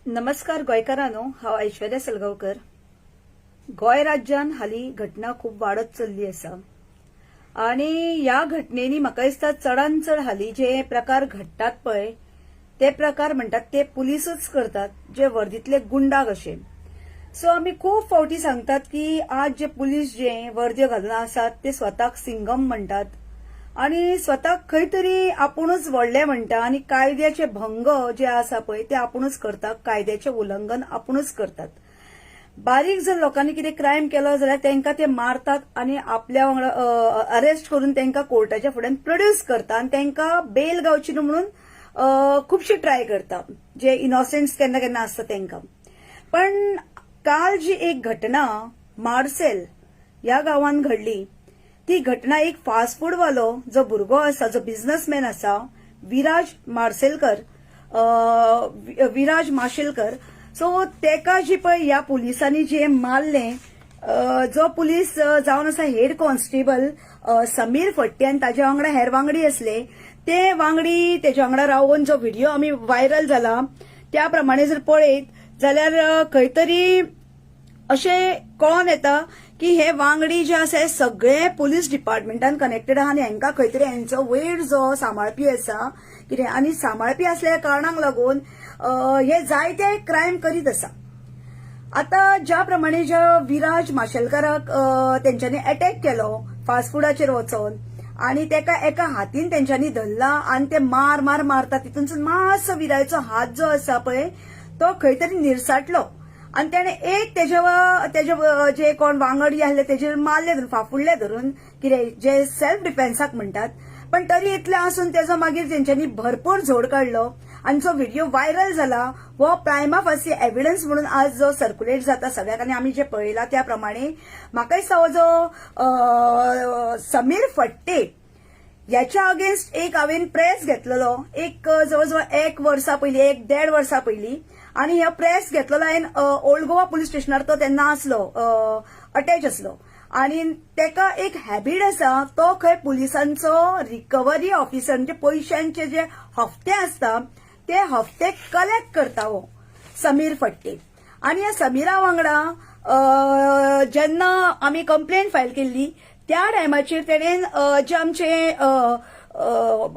नमस्कार गोंयकारांनो, हांव ऐश्वर्या सलगांवकर. गोंय राज्यान हालीं घटना खूब वाडत चल्ली आसा आनी ह्या घटनेनी म्हाका दिसता चडान चड हालीं जे प्रकार घडटात पळय, ते प्रकार म्हणटात ते पुलिसूच करतात, जे वर्दीतले गुंडा कशे. सो आमी खूब फावटी सांगतात की आज जे पुलीस जे वर्द्यो घालून आसात ते स्वताक सिंगम म्हणटात आणि स्वताक खंय तरी आपुणूच व्हडले म्हणटा आनी कायद्याचे भंग जे आसा पळय ते आपुणूच करता, कायद्याचे उल्लंघन आपुणूच करतात. बारीक जर लोकांनी कितें क्रायम केलो जाल्यार तांकां ते मारतात आनी आपल्या वांगडा अरेस्ट करून तांकां कोर्टाच्या फुड्यान प्रोड्यूस करता आनी तांकां बेल गावची न्हू म्हणून खुबशी ट्राय करता, जे इनोसंट्स केन्ना केन्ना आसता तांकां. पण काल जी एक घटना मार्सेल ह्या गांवांत घडली, ती घटना एक फास्ट फूड वालो जो भुरगो आसा, जो बिझनसमॅन आसा, विराज मार्सेलकर, विराज माशेलकर, सो तेका जी पळय ह्या पुलिसांनी जे मारलें, जो पुलीस जावन आसा हेड कॉन्स्टेबल समीर फट्टे आनी ताज्या वांगडा हेर वांगडी आसले, ते वांगडी तेज्या वांगडा रावन जो व्हिडिओ आमी व्हायरल जाला त्या प्रमाणे जर पळयत जाल्यार खंय तरी अशें कळोन येता की हे वांगडी जे आसा हे सगळे पुलीस डिपार्टमेंटान कनेक्टेड आहा आनी हांकां खंय तरी हेंचो वयर जो सांबाळपी आसा कितें आनी सांबाळपी आसल्या कारणाक लागून हे जायते क्रायम करीत आसा. आता ज्या प्रमाणे ज्या विराज माशेलकाराक तेंच्यांनी अटॅक केलो फास्ट फुडाचेर वचोन आनी तेका एका हातीन तेंच्यांनी धरला आनी ते मार मार मारता, तितूनसून मातसो विराजचो हात जो आसा पळय तो खंय तरी निरसाटलो आनी तेणे एक तेजे जे कोण वांगडी आसले तेजेर मारले धरून, फाफुडले धरून, कितें जे सेल्फ डिफेन्साक म्हणटात. पण तरी इतलें आसून तेजो मागीर तेंच्यांनी भरपूर झोड काडलो आनी जो व्हिडिओ व्हायरल जाला हो प्रायमा फासी एविडन्स म्हणून आज जो सर्क्युलेट जाता सगळ्याक आनी आमी जे पळयला त्या प्रमाणे म्हाका दिसता हो जो समीर फट्टे याच्या अगेन्स्ट एक हांवें प्रेस घेतलेलो एक जवळ जवळ एक वर्सा पयलीं, एक देड वर्सा पयलीं. आनी ह्या प्रेस घेतलेलो हांवें ओल्ड गोवा पुलीस स्टेशनार, तो तेन्ना आसलो, अटॅच आसलो. आनी तेका एक हॅबिट आसा, तो खंय पुलिसांचो रिकव्हरी ऑफिसर, म्हणजे पयशांचे जे हफ्ते आसता ते हफ्ते कलेक्ट करता हो समीर फट्टे. आनी ह्या समीरा वांगडा जेन्ना आमी कंप्लेन फायल केल्ली त्या टायमाचेर तेणेन जे आमचे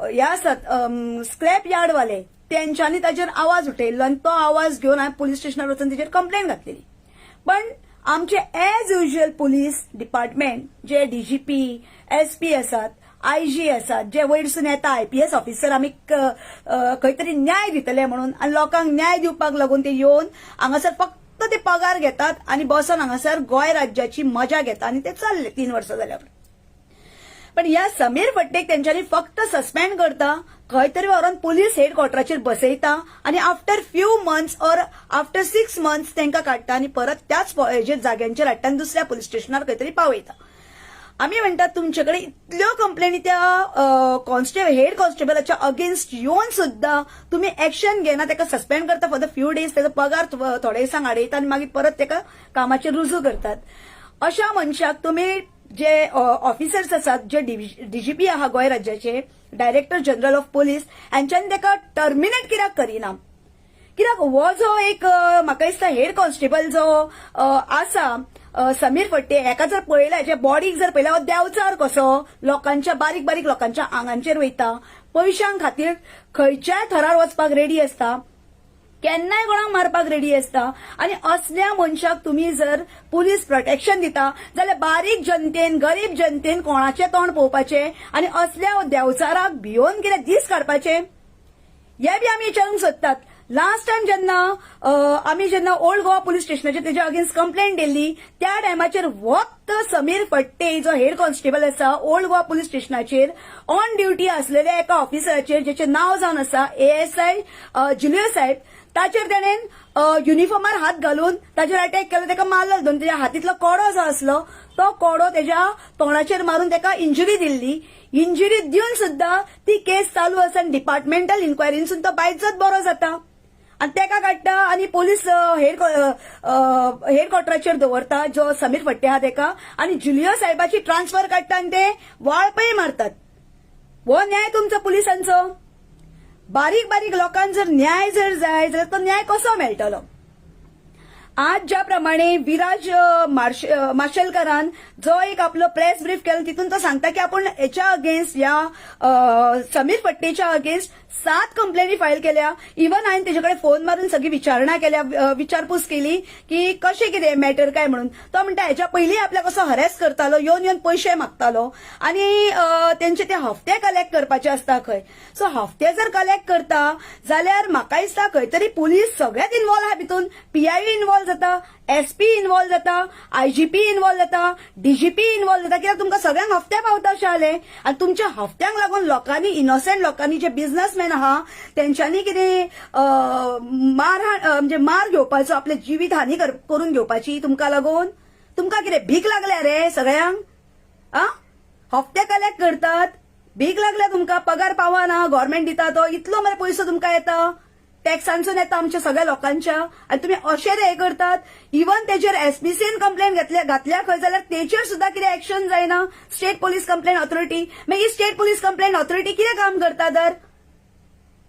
हे आसात स्क्रॅप यार्ड वाले, तेंच्यांनी ताजेर आवाज उठयल्लो आनी तो आवाज घेवन हांवें पुलीस स्टेशनार वचून तेजेर कंप्लेन घातलेली. पण आमचे एज युजल पुलीस डिपार्टमेंट, जे डीजीपी, एसपी आसात, आयजी आसात, जे वयरसून येता आयपीएस ऑफिसर, आमी खंय तरी न्याय दितले म्हणून आनी लोकांक न्याय दिवपाक लागून ते येवन हांगासर फक्त ते पगार घेतात आनी बसोन हांगासर गोंय राज्याची मजा घेता आनी ते चल्ले 3 वर्सां जाल्या. पण ह्या समीर फट्टेक तेंच्यांनी फक्त सस्पेंड करता, खंय तरी व्हरोन पुलीस हेड क्वॉर्टराचेर बसयता आनी after few months or after 6 months तांकां काडटा आनी परत त्याच हेजेर जाग्यांचेर हाडटा आनी दुसऱ्या पुलीस स्टेशनार खंय तरी पावयता. आमी म्हणटात, तुमचे कडेन इतल्यो कंप्लेनी त्या कॉन्स्टेबल, हेड कॉन्स्टेबलाच्या अगेन्स्ट येवन सुद्दां तुमी एक्शन घेना. ताका सस्पेंड करता फॉर the few days, ताजो पगार थोडे दिसांक आडयता आनी मागीर परत ताका कामाचेर रुजू करतात. अशा मनशाक तुमी जे ऑफिसर्स आसात, जे डीजीपी आहा गोंय राज्याचे, डायरेक्टर जनरल ऑफ पुलीस, हांच्यानी ताका टर्मिनेट कित्याक करिना? कित्याक हो जो एक म्हाका दिसता हेड कॉन्स्टेबल जो आसा समीर फट्टे, हेका जर पळयला, हेच्या बॉडीक जर पळयला, हो देंवचार कसो लोकांच्या, बारीक बारीक लोकांच्या आंगांचेर वयता, पयशां खातीर खंयच्याय थरार वचपाक रेडी आसता, केन्नाय कोणाक मारपाक रेडी आसता. आनी असल्या मनशाक तुमी जर पुलीस प्रोटेक्शन दिता जाल्यार बारीक जनतेन, गरीब जनतेन कोणाचें तोंड पळोवपाचें आनी असल्या देंवचाराक भियोवन कितें दीस काडपाचे, हे बी आमी विचारूंक सोदतात. लास्ट टायम जेन्ना आमी जेन्ना ओल्ड गोवा पुलीस स्टेशनाचेर तेच्या अगेन्स्ट कंप्लेंट दिल्ली, त्या टायमाचेर फक्त समीर फट्टे जो हेड कॉन्स्टेबल आसा, ओल्ड गोवा पुलीस स्टेशनाचेर ऑन ड्युटी असलेल्या एका ऑफिसराचेर, जेचें नांव जावन आसा एएसआय जुलियो साहेब, ताचेर तेणेन युनिफॉर्मार हात घालून ताचेर अटॅक केलो, ताका मारलो धरून, तेच्या हातींतलो कोडो जो आसलो तो कोडो तेच्या तोंडाचेर मारून ताका इंजुरी दिल्ली. इंजुरी दिवन सुद्दां ती केस चालू आसा आनी डिपार्टमेंटल इन्क्वायरीनसून तो बायजत बरो जाता आनी तेका काडटा आनी पुलीस हेड हेड क्वॉर्टराचेर दवरता जो समीर फट्टे आहा तेका आनी जुलियो साहेबाची ट्रान्सफर काडटा आनी ते वाळपय मारतात. हो न्याय तुमचो पुलिसांचो? बारीक बारीक लोकांक जर न्याय जर जाय जाल्यार तो न्याय कसो मेळटलो? आज ज्या प्रमाणे विराज माशेलकरान जो एक आपलो प्रेस ब्रीफ केलो, तितून तो सांगता की आपूण हेच्या अगेन्स्ट, ह्या समीर फट्टेच्या अगेन्स्ट सात कंप्लेनी फायल केल्या. इवन हांवें तेजे कडेन फोन मारून सगळी विचारणा केल्या, विचारपूस केली की कशें कितें मॅटर काय म्हणून. तो म्हणटा, हेच्या पयलीं आपल्याक असो हरेस करतालो, येवन येवन पयशे मागतालो आनी तेंचे ते हफ्ते कलेक्ट करपाचे आसता खंय. सो हफ्ते जर कलेक्ट करता जाल्यार म्हाका दिसता खंय तरी पुलीस सगळेच इन्वॉल्व आहा भितून. पीआय इन्वॉल्व जाता, एसपी इन्वॉल्व जाता, आयजीपी इन्वॉल्व जाता, डीजीपी इन्वॉल्व जाता, कित्याक तुमकां सगळ्यांक हफ्ते पावता अशें जालें. आनी तुमच्या हफ्त्यांक लागून लोकांनी, इनोसंट लोकांनी, जे बिझनसमॅन आहा तेंच्यांनी कितें मारहाण, म्हणजे मार घेवपाचो, आपले जिवीत हानी करून घेवपाची तुमकां लागून? तुमकां कितें भीक लागल्या रे सगळ्यांक? आ, हफ्ते कलेक्ट करतात, भीक लागल्या तुमकां? पगार पावना गव्हर्मेंट दिता तो, इतलो मरे पयसो तुमकां येता, टॅक्सांसून येता आमच्या सगळ्या लोकांच्या, आनी तुमी अशें रे हे करतात? इवन तेजेर एसपीसीन कंप्लेन घेतल्या, घातल्या खंय, जाल्यार तेचेर सुद्दां कितें एक्शन जायना. स्टेट पोलीस कंप्लेन ऑथॉरिटी, मागीर स्टेट पोलीस कंप्लेन ऑथॉरिटी कितें काम करता तर?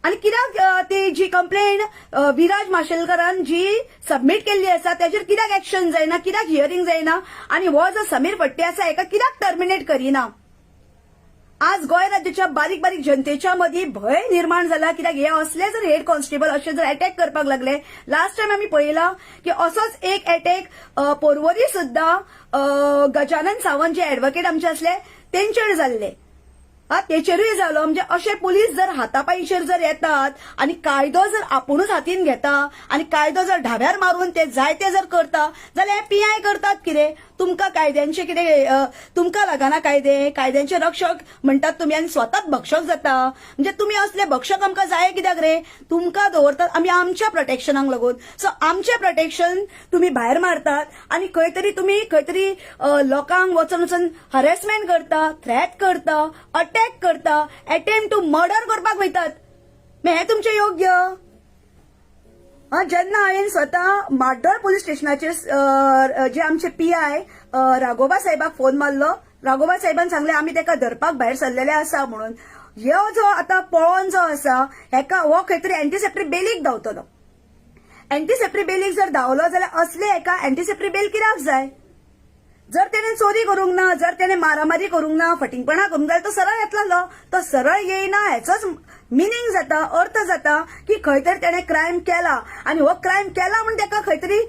आनी कित्याक ती जी कंप्लेन विराज माशेलकरान जी सबमीट केल्ली आसा तेजेर कित्याक एक्शन जायना? कित्याक हियरींग जायना? आनी हो जो समीर फट्टे आसा हेका कित्याक टर्मिनेट करिना? आज गोंय राज्याच्या बारीक बारीक जनतेच्या मदीं भंय निर्माण जाला, कित्याक हे असले जर हेड कॉन्स्टेबल अशे जर अटॅक करपाक लागले, लास्ट टायम आमी पळयला की असोच एक अटॅक पोरवरी सुद्दां गजानन सावंत जे एडवोकेट आमचे आसले तेंचेर जाल्ले. हा, तेचेरूय जालो. म्हणजे अशे पुलीस जर हातापायचेर जर येतात आनी कायदो जर आपुणूच हातीन घेता आनी कायदो जर ढाब्यार मारून ते जायते जर करता जाल्यार हे पीआय करतात कितें? तुमकां कायद्यांचे कितें, तुमकां लागना कायदे? कायद्यांचे रक्षक म्हणटात तुमी आनी स्वताच भक्षक जाता. म्हणजे तुमी असले भक्षक आमकां जाय कित्याक रे? तुमकां दवरतात आमी आमच्या प्रोटेक्शनाक लागून. सो आमचें प्रोटेक्शन तुमी भायर मारतात आनी खंय तरी तुमी खंय तरी लोकांक वचून वचून हरेसमेंट करता, थ्रेट करता, अटॅक करता, एटेम्प्ट टू मर्डर करपाक वयतात. मागीर हें तुमचें योग्य? हा, जेन्ना हांवें स्वता म्हाड्डोळ पुलीस स्टेशनाचेर जे आमचे पीआय राघोबा साहेबाक फोन मारलो, राघोबा साहेबान सांगले आमी ताका धरपाक भायर सरलेले आसा म्हणून. ह्यो जो आतां पळोवन जो आसा हेका, हो खंय तरी अँटिसिपेटरी बेलीक धांवतलो. अँटिसिपेटरी बेलीक जर धांवलो जाल्यार असले एका अँटिसिपेटरी बेल कित्याक जाय? जर तेणे चोरी करूंक ना, जर तेणे मारामारी करूंक ना, फटिंगपणा करूंक जाल्यार तो सरळ येतलो. तो सरळ येयना हेचोच मिनींग जाता, अर्थ जाता की खंय तरी तेणे क्रायम केला आनी हो क्रायम केला म्हूण ताका खंय तरी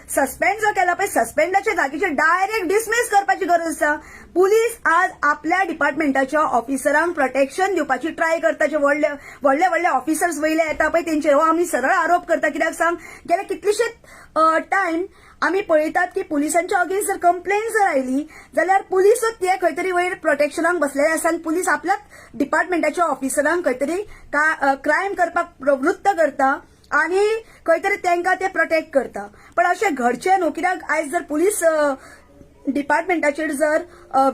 सस्पेंड जो केला पळय, सस्पेंडाच्या जागेचेर डायरेक्ट डिसमीस करपाची गरज आसा. पुलीस आज आपल्या डिपार्टमेंटाच्या ऑफिसरांक प्रोटेक्शन दिवपाची ट्राय करता. जे व्हडले व्हडले व्हडले ऑफिसर्स वयले येता पळय तेंचेर हो आमी सरळ आरोप करता. कित्याक सांग, गेले कितलेशेच टायम आमी पळयतात की पुलिसांच्या अगेन्स्ट जर कंप्लेन जर आयली जाल्यार पुलिसूच ते खंय तरी वयर प्रोटेक्शनाक बसलेले आसा आनी पुलीस आपल्याच डिपार्टमेंटाच्या ऑफिसरांक खंय तरी क्रायम करपाक प्रवृत्त करता आनी खंय तरी तांकां ते प्रोटेक्ट करता. पण अशें घडचें न्हू, कित्याक आयज जर पुलीस डिपार्टमेंटाचेर जर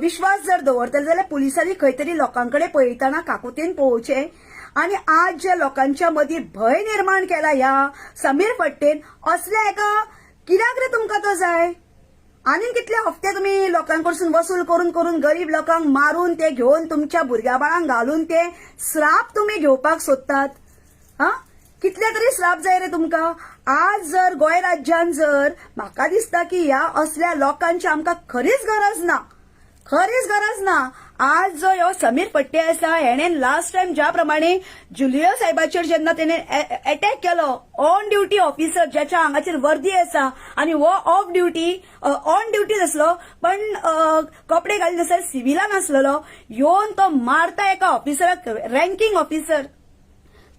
विश्वास जर दवरतले जाल्यार पुलिसांनी खंय तरी लोकां कडेन पळयतना काकुतीन पळोवचें. आनी आज जे लोकांच्या मदीं भंय निर्माण केला ह्या समीर फट्टेन, असल्या एका कित्याक रे तुमकां तो जाय? आनीक कितले हफ्ते तुमी लोकांकडसून वसूल करून करून, गरीब लोकांक मारून ते घेवन तुमच्या भुरग्या बाळांक घालून ते श्राप तुमी घेवपाक सोदतात? हा, कितले तरी श्राप जाय रे तुमकां? आज जर गोंय राज्यान जर म्हाका दिसता की ह्या असल्या लोकांची आमकां खरीच गरज ना, खरीच गरज ना. आज जो ह्यो समीर फट्टे आसा, हेणे लास्ट टायम ज्या प्रमाणे जुलियो साहेबाचेर जेन्ना तेणे अटॅक केलो, ऑन ड्युटी ऑफिसर ज्याच्या आंगाचेर वर्दी आसा आनी हो ऑफ ड्युटी, ऑन ड्युटीच आसलो पण कपडे घाली नासतना सिव्हिलान आसलेलो, येवन तो मारता एका ऑफिसराक, रँकिंग ऑफिसर,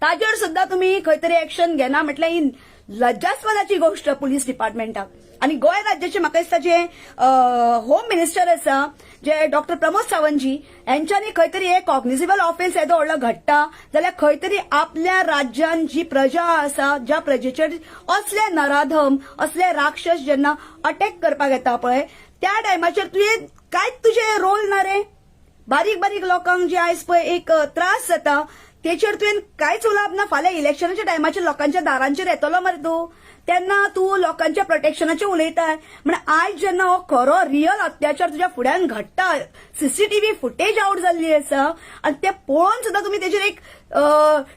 ताजेर सुद्दां तुमी खंय तरी एक्शन घेना म्हटल्यार ही लज्जास्पदाची गोश्ट पुलीस डिपार्टमेंटाक. आनी गोंय राज्याचे म्हाका दिसता जे होम मिनिस्टर आसा, जे डॉक्टर प्रमोद सावंतजी, हेंच्यांनी खंय तरी हे कॉग्निजिबल ऑफेन्स येदो व्हडलो घडटा जाल्यार खंय तरी आपल्या राज्यान जी प्रजा आसा, ज्या प्रजेचेर असले नराधम, असले राक्षस जेन्ना अटॅक करपाक येता पळय, त्या टायमाचेर तुवें कांयच तुजें रोल ना रे. बारीक बारीक लोकांक जे आयज पळय एक त्रास जाता, तेचेर तुवें कांयच उलोवप ना. फाल्यां इलेक्शनाच्या टायमाचेर लोकांच्या दारांचेर येतलो मरे तूं, तेन्ना तूं लोकांच्या प्रोटेक्शनाचेर उलयताय. म्हण आयज जेन्ना हो खरो रियल अत्याचार तुज्या फुड्यान घडटा, सीसीटीव्ही फुटेज आवट जाल्ली आसा आनी ते पळोवन सुद्दां तुमी तेजेर एक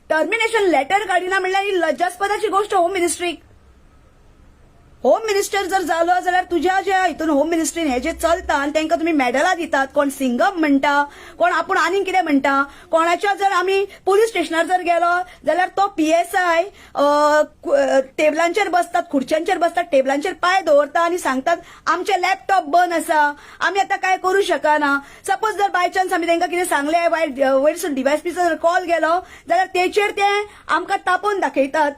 टर्मिनेशन लेटर काडिना म्हणल्यार ही लज्जास्पदाची गोश्ट होम मिनिस्ट्रीक. होम मिनिस्टर जर जालो जाल्यार तुज्या ज्या हितून होम मिनिस्ट्रीन हे जे चलता आनी तांकां तुमी मेडलां दितात, कोण सिंगम म्हणटा, कोण आपूण आनीक कितें म्हणटा. कोणाच्या जर आमी पुलीस स्टेशनार जर गेलो जाल्यार तो पीएसआय टेबलांचेर बसतात, खुर्च्यांचेर बसतात, टेबलांचेर पांय दवरता आनी सांगतात आमचे लॅपटॉप बंद आसा, आमी आतां काय करूं शकना. सपोज जर बाय चान्स आमी तांकां कितें सांगलें, वयरसून डीवायएसपीचो जर कॉल गेलो जाल्यार तेचेर ते आमकां तापोवन दाखयतात,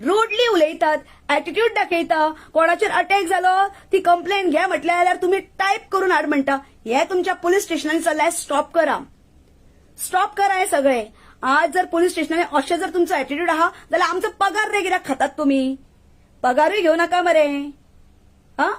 रुडली उलयतात, ॲटिट्यूड दाखयता. कोणाचेर अटॅक जालो ती कंप्लेन घे म्हटल्यार जाल्यार तुमी टायप करून हाड म्हणटा. हे तुमच्या पुलीस स्टेशनांनी चल्लाय, स्टॉप करा, स्टॉप करा हे सगळे. आज जर पुलीस स्टेशनांनी अशें जर तुमचो ॲटिट्यूड आहा जाल्यार आमचो पगार रे कित्याक खातात तुमी? पगारूय घेवं नाका मरे. हा,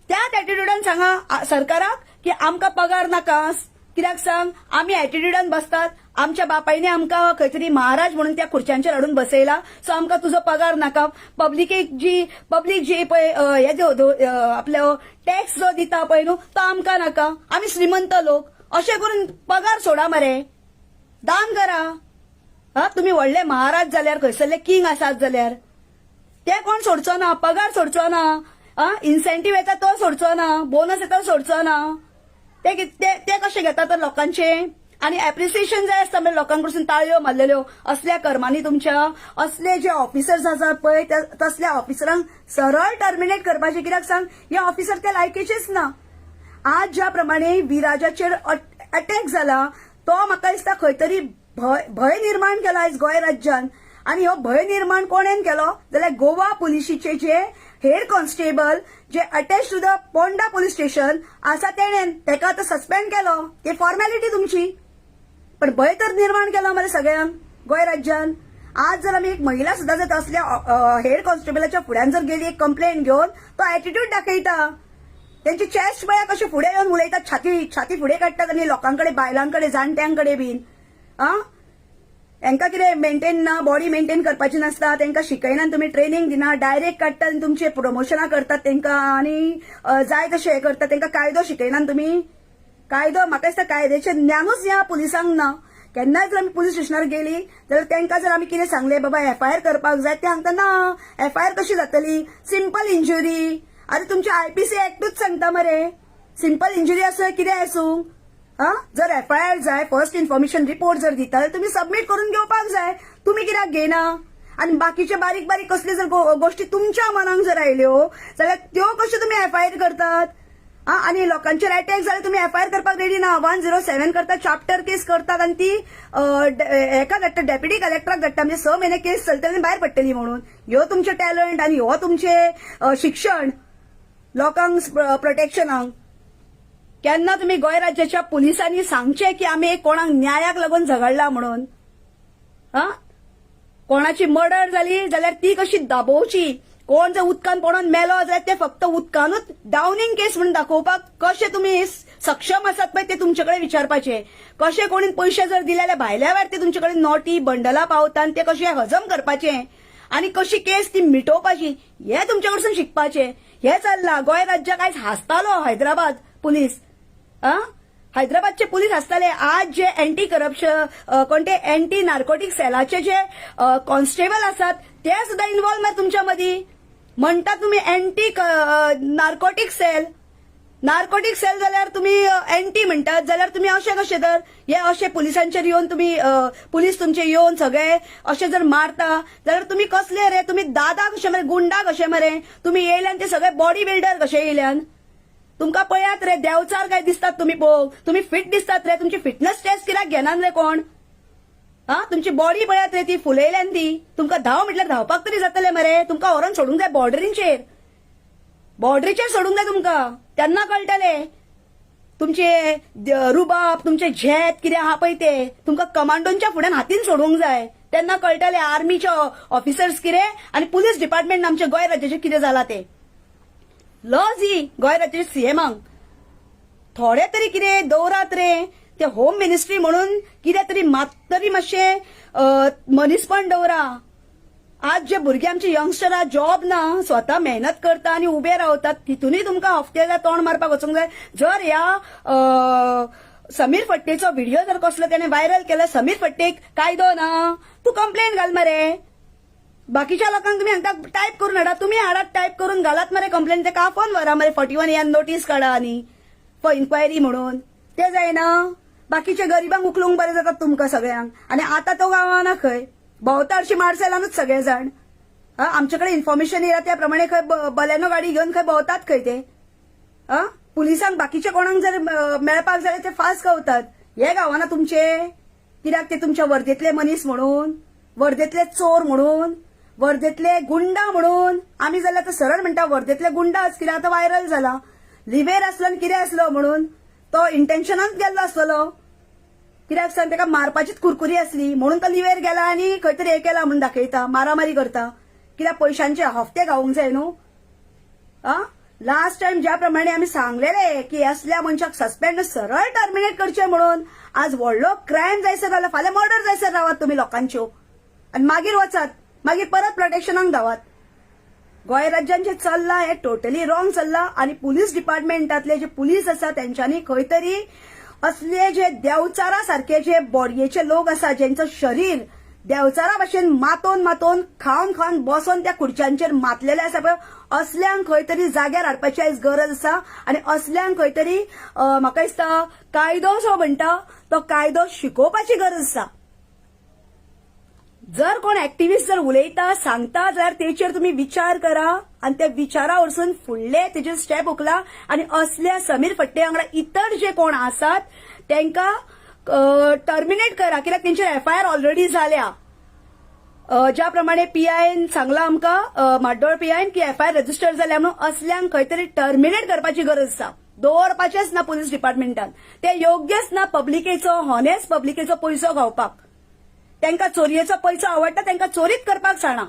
त्याच ॲटिट्युडान सांगा सरकाराक की आमकां पगार नाका. कित्याक सांग, आमी ॲटिट्युडान बसतात, आमच्या बापायने आमकां खंय तरी महाराज म्हणून त्या खुर्च्यांचेर हाडून बसयला, सो आमकां तुजो पगार नाका. पब्लिकेक जी पब्लीक जी पळय हे आपलो टॅक्स जो दिता पळय न्हू, तो आमकां नाका, आमी श्रीमंत लोक. अशें करून पगार सोडा मरे, दान करा. हा, तुमी व्हडले महाराज जाल्यार, खंयसरले किंग आसात जाल्यार ते कोण सोडचो ना, पगार सोडचो ना, आ इन्सेंटीव येता तो सोडचो ना, बोनस येता तो सोडचो ना. ते ते ते कशे घेता तर लोकांचे आनी एप्रिसिएशन जाय आसता म्हणजे लोकांकडसून ताळयो मारलेल्यो. असल्या कर्मांनी तुमच्या असले जे ऑफिसर्स आसात पळय, तसल्या ऑफिसरांक सरळ टर्मिनेट करपाचे. कित्याक सांग, हे ऑफिसर त्या लायकीचेच ना. आज ज्या प्रमाणे विराजाचेर अटॅक जाला तो म्हाका दिसता खंय तरी भंय भंय निर्माण केला आयज गोंय राज्यान. आनी हो भंय निर्माण कोणेन केलो जाल्यार गोवा पुलिशीचे जे हेड कॉन्स्टेबल जे attach to the Ponda police station आसा तेणेन. तेका आतां सस्पेंड केलो, ती फॉर्मेलिटी तुमची, पण भंय तर निर्माण केला मरे सगळ्यांक गोंय राज्यान. आज जर आमी एक महिला सुद्दां जर तसल्या हेड कॉन्स्टेबलाच्या फुड्यान जर गेली एक कंप्लेन घेवन, तो एटिट्यूड दाखयता. त्यांची चेस्ट पळया कशी फुडें येवन उलयतात, छाती छाती फुडें काडटात आनी लोकांकडे, बायलांकडे, जाणट्यांकडे बीन. आ हेंकां कितें मेंटेन ना, बॉडी मेंटेन करपाची नासता तेंकां, शिकयना तुमी, ट्रेनिंग दिना, डायरेक्ट काडटात आनी तुमचे प्रमोशनां करतात तेंकां आनी जाय तशें हें करतात. तेंकां कायदो शिकयना तुमी, कायदो म्हाका दिसता कायद्याचें ज्ञानूच ह्या पुलिसांक ना. केन्नाय जर आमी पुलीस स्टेशनार गेली जाल्यार तेंकां जर आमी कितें सांगलें, बाबा एफआयआर करपाक जाय, ते सांगता ना, एफआयआर कशी जातली, सिंपल इंजुरी. अरे, तुमचे आयपीसी एक्टूच सांगता मरे, सिंपल इंजुरी आसूं कितें आसूं. हा, जर एफआयआर जाय, फर्स्ट इन्फॉर्मेशन रिपोर्ट जर दिता जाल्यार तुमी सबमीट करून घेवपाक जाय. तुमी कित्याक घेयना? आनी बाकीचे बारीक बारीक कसले जर गोष्टी तुमच्या मनाक जर आयल्यो जाल्यार त्यो कश्यो तुमी एफआयआर करतात? हा, आनी लोकांचेर अटॅक जाल्यार तुमी एफआयआर करपाक रेडी ना. 107 करतात, चाप्टर केस करतात आनी ती हेका धाडटा, डेप्युटी कलेक्टराक धाडटा, म्हणजे 6 म्हयने केस चलतली आनी भायर पडटली म्हणून. ह्यो तुमचे टॅलंट आनी हो तुमचे शिक्षण लोकांक प्रोटेक्शनाक. केन्ना तुमी गोंय राज्याच्या पुलिसांनी सांगचें की आमी कोणाक न्यायाक लागून झगडला म्हणून. हा, कोणाची मर्डर जाली जाल्यार ती कशी दाबोवची, कोण जर उदकान पडोन मेलो जाल्यार ते फक्त उदकानूच डावनिंग केस म्हणून दाखोवपाक कशे तुमी सक्षम आसात पळय ते तुमचे कडेन विचारपाचे. कशे कोणी पयशे जर दिले जाल्यार भायल्या वेळार ते तुमचे कडेन नोटी बंडलां पावता आनी ते कशे हजम करपाचे आनी कशी केस ती मिटोवपाची हे तुमचे कडसून शिकपाचे. हे चल्लां गोंय राज्याक. आयज हांसतालो हैदराबाद पुलीस, आ हैदराबादचे पुलीस आसताले. आज जे एंटी करप्शन, कोण ते एंटी नार्कोटीक सेलाचे जे कॉन्स्टेबल आसात ते सुद्दां इन्वॉल्व मरे तुमच्या मदीं. म्हणटा तुमी anti narcotic cell, narcotic cell जाल्यार तुमी एंटी म्हणटात, जाल्यार तुमी अशें कशें तर हे अशे पुलिसांचेर येवन तुमी पुलीस तुमचे येवन सगळे अशे जर मारता जाल्यार तुमी कसले रे? तुमी दादा कशे मरे, गुंडा कशे मरे तुमी येयल्यान? ते सगळे बॉडी बिल्डर कशे येयल्यान? तुमकां पळयात रे, देंवचार काय दिसतात तुमी पळोवंक. तुमी फिट दिसतात रे. तुमची फिटनेस टेस्ट कित्याक घेनात रे कोण? हा, तुमची बॉडी पळयात रे, ती फुलयल्यान ती. तुमकां धांव म्हटल्यार धांवपाक तरी जातले मरे. तुमकां व्हरोन सोडूंक जाय बॉर्डरींचेर, बॉर्डरीचेर सोडूंक जाय तुमकां. तेन्ना कळटले तुमचे रुबाब, तुमचे झेत कितें आहा पळय ते. तुमकां कमांडोंच्या फुड्यान हातीन सोडूंक जाय, तेन्ना कळटले आर्मीचे ऑफिसर्स कितें आनी पुलीस डिपार्टमेंट आमच्या गोंय राज्याचें कितें जाला ते. लज ही गोंय राज्याच्या सीएमाक. थोडे तरी कितें दवरात रे. ते होम मिनिस्ट्री म्हणून कितें तरी मात तरी मातशें मनीसपण दवरा. आज जे भुरगे आमचे यंगस्टरां जॉब ना, स्वता मेहनत करता आनी उबे रावतात, तितूनय तुमकां हफ्ते तोंड मारपाक वचूंक जाय. जर ह्या समीर फट्टेचो व्हिडिओ जर कसलो तेणे व्हायरल केला, समीर फट्टेक कायदो ना? तूं कंप्लेन घाल मरे. बाकीच्या लोकांक तुमी हांगा टायप करून हाडा, तुमी हाडात, टायप करून घालात मरे कंप्लेन. ते आपोवन व्हरा मरे, 41 यान नोटीस काडा आनी फॉर इन्क्वायरी म्हणून. ते जायना, बाकीच्या गरिबांक उखलूंक बरें जातात तुमकां सगळ्यांक. आनी आतां तो गावाना खंय भोंवता हरशीं मार्सेलानूच सगळे जाण. आमचे कडेन इन्फॉर्मेशन येयला त्या प्रमाणे खंय बलेनो गाडी घेवन खंय भोंवतात खंय ते. पुलिसांक बाकीचे कोणाक जर मेळपाक जाल्यार ते फास्ट गावतात. हे गावाना तुमचे कित्याक? ते तुमच्या वर्धेतले मनीस म्हणून, वर्धेतले चोर म्हणून, वर्धेतले गुंडा म्हणून. आमी जाल्यार आतां सरळ म्हणटा वर्धेतले गुंडाच, कित्याक आतां व्हायरल जाला. लिव्हेर आसलो आनी कितें आसलो म्हणून तो इंटेन्शनान गेल्लो आसतलो. कित्याक सांग, ताका मारपाचीच कुरकुरी आसली म्हणून तो लिव्हेर गेला आनी खंय तरी हे केला म्हणून दाखयता, मारामारी करता. कित्याक पयशांचे हफ्ते गावूंक जाय न्हू. आ लास्ट टायम ज्या प्रमाणे आमी सांगलेले की असल्या मनशाक सस्पेंड, सरळ टर्मिनेट करचे म्हणून, आज व्हडलो क्रायम जायसर रावला. फाल्यां मर्डर जायसर रावात तुमी लोकांच्यो आनी मागीर वचात, मागीर परत प्रोटेक्शनाक धावात. गोंय राज्यान जे चल्लां हें टोटली रॉंग चल्लां. आनी पुलीस डिपार्टमेंटातले जे पुलीस आसा तेंच्यांनी खंय तरी असले जे देंवचारा सारखे जे बॉडयेचे लोक आसा, जेंचो शरीर देंवचारा भशेन मातोवन मातोवन, खावन खावन, बसोन त्या खुर्च्यांचेर मातलेले आसा पळय, असल्यांक खंय तरी जाग्यार हाडपाची आयज गरज आसा. आनी असल्यांक खंय तरी म्हाका दिसता कायदो जो म्हणटा तो कायदो शिकोवपाची गरज आसा. जर कोण एक्टिविस्ट जर उलयता, सांगता जाल्यार तेचेर तुमी विचार करा आनी त्या विचारा वरसून फुडले तेजेर स्टेप उखला. आनी असल्या समीर फट्टे वांगडा इतर जे कोण आसात तांकां टर्मिनेट करा, कित्याक तेंचेर एफआयआर ऑलरेडी जाल्या. ज्या प्रमाणे पीआयन सांगला आमकां, म्हाड्डोळ पीआयन, की एफआयआर रजिस्टर जाल्या म्हणून असल्यांक खंय तरी टर्मिनेट करपाची गरज आसा. दवरपाचेच ना पुलीस डिपार्टमेंटान, ते योग्यच ना पब्लिकेचो, हॉनेस्ट पब्लिकेचो पयसो खावपाक. तांकां चोरयेचो पयसो आवडटा, तांकां चोरीच करपाक जाणा.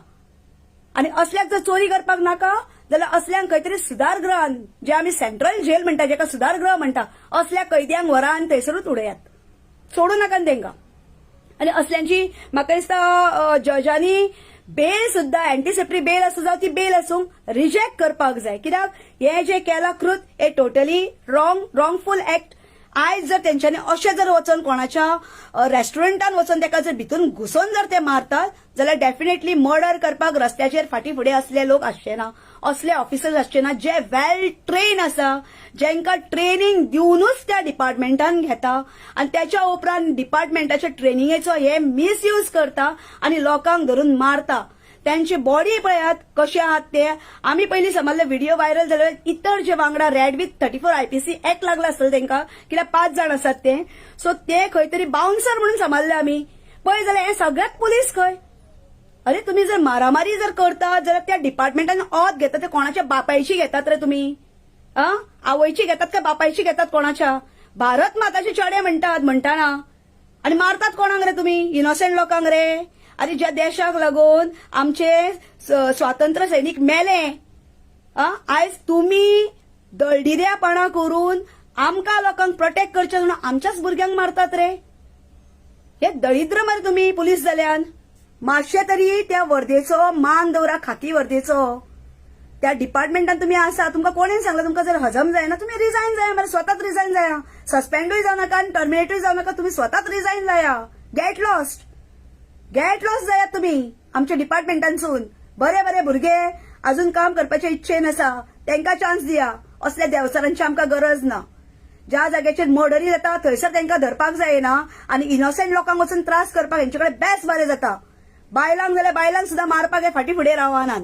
आनी असल्याक जर चोरी करपाक नाका जाल्यार असल्यांक खंय तरी सुधारगृहान, जे आमी सेंट्रल जेल म्हणटा, जेका सुधारगृह म्हणटा, असल्या कैद्यांक व्हरा आनी थंयसरूच उडयात, सोडू नाका तांकां. आनी असल्यांची म्हाका दिसता जजांनी बेल सुद्दां, अँटिसिपेटरी बेल आसूं जावं ती बेल आसूं, रिजेक्ट करपाक जाय. कित्याक हे जे केलां कृत हे टोटली रॉंग, रॉंगफूल एक्ट. आयज जर तेंच्यांनी अशें जर वचोन कोणाच्या रेस्टॉरंटान वचोन तेका जर भितून घुसोन जर ते मारतात जाल्यार डेफिनेटली मर्डर करपाक रस्त्याचेर फाटीं फुडें असले लोक आसचे ना, असले ऑफिसर्स आसचे ना, जे वेल ट्रेन आसा, जेंकां ट्रेनिंग दिवनूच त्या डिपार्टमेंटान घेता आनी त्याच्या उपरांत डिपार्टमेंटाच्या ट्रेनिंगेचो हे मिसयूज करता आनी लोकांक धरून मारता. त्यांची बॉडी पळयात कशे आहात ते. आमी पयलीं समजले व्हिडिओ व्हायरल जाले, इतर जे वांगडा read with 34 IPC act लागला आसतलो तांकां, कित्याक पांच जाण आसात ते. सो ते खंय तरी बाउन्सर म्हणून समजले आमी. पळय जाल्यार हे सगळ्यात पुलीस खंय. अरे, तुम्ही जर मारामारी जर करता जाल्यार त्या डिपार्टमेंटान ऑत घेता ते कोणाच्या बापायची घेतात रे तुम्ही? आ आवयची घेतात काय बापायची घेतात कोणाच्या? भारत माताचे चेडे म्हणटात म्हणटाना आणि मारतात कोणाक रे तुम्ही? इनोसंट लोकांक रे. अरे, ज्या देशाक लागून आमचे स्वातंत्र्य सैनीक मेले, आयज तुम्ही दळडिऱ्यापणा करून आमकां लोकांक प्रोटेक्ट करचे म्हणून आमच्याच भुरग्यांक मारतात रे. हे दळिद्र मरे तुम्ही पुलीस जाल्यान. मातशे तरी त्या वर्देचो मान दवरा, खाकी वर्देचो. त्या डिपार्टमेंटान तुमी आसा, तुमकां कोणेन सांगला? तुमकां जर हजम जायना तुमी रिजायन जाया मरे, स्वताच रिजायन जाया. सस्पेंडूय जावं नाका आनी टर्मिनेटूय जावं नाका, तुमी स्वताच रिजायन जाया. गेट लॉस्ट, गेट लॉस्ट जायात तुमी आमच्या डिपार्टमेंटांसून. बरे बरे भुरगे अजून काम करपाचे इच्छेन आसा, तांकां चान्स दिया. असल्या देंवचारांची आमकां गरज ना. ज्या जाग्याचेर मर्डरी जाता थंयसर तांकां धरपाक जायना आनी इनोसंट लोकांक वचून त्रास करपाक हेंचे कडेन बेस बरें जाता. बायलांक जाल्यार बायलांक सुद्दां मारपाक हे फाटीं फुडें रावनात.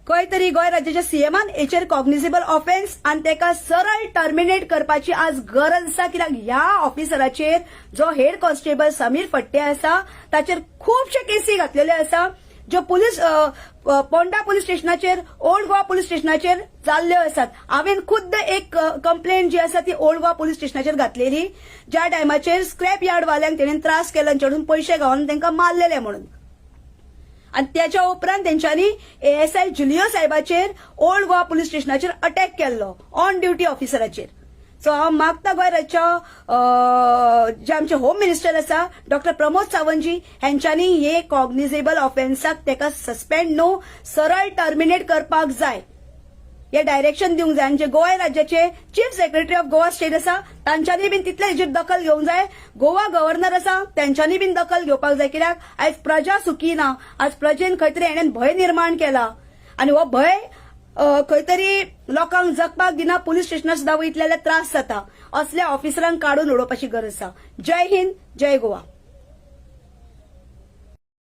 खंय तरी गोंय राज्याच्या सीएमान हेचेर कॉग्निजेबल ऑफेन्स आनी तेका सरळ टर्मिनेट करपाची आज गरज आसा. कित्याक ह्या ऑफिसराचेर, जो हेड कॉन्स्टेबल समीर फट्टे आसा, ताचेर खुबशे केसी घातलेले आसा, ज्यो पुलीस पोंडा पुलीस स्टेशनाचेर, ओल्ड गोवा पुलीस स्टेशनाचेर जाल्ल्यो आसात. हांवें खुद्द एक कंप्लेन जी आसा ती ओल्ड गोवा पुलीस स्टेशनाचेर घातलेली, ज्या टायमाचेर स्क्रॅप यार्ड वाल्यांक तेणेन त्रास केलो, तेंचे पयशे गावन तांकां मारलेले म्हणून. आणि त्याच्या उपरांत तेंच्यांनी एएसआय जुलियो साहेबाचेर ओल्ड गोवा पुलीस स्टेशनाचेर अटॅक केल्लो, ऑन ड्युटी ऑफिसराचेर. सो हांव मागता गोंय राज्याच्या जे आमचे होम मिनिस्टर आसा डॉक्टर प्रमोद सावंतजी, हेंच्यांनी हे कॉग्निजेबल ऑफेन्साक तेका सस्पेंड न्हू, सरळ टर्मिनेट करपाक जाय, हे डायरेक्शन दिवंक जाय. आनी जे गोंय राज्याचे Chief Secretary of Goa State आसा, तांच्यांनी बीन तितले हेजेर दखल घेवंक जाय. गोवा गव्हर्नर आसा, तेंच्यांनी बीन दखल घेवपाक जाय, कित्याक आयज प्रजा सुखी ना. आज प्रजेन खंय तरी हेणेन भंय निर्माण केला आनी हो भंय खंय तरी लोकांक जगपाक दिना. पुलीस स्टेशनार सुद्दां वयतले जाल्यार त्रास जाता. असल्या ऑफिसरांक काडून उडोवपाची गरज आसा. जय हिंद, जय गोवा.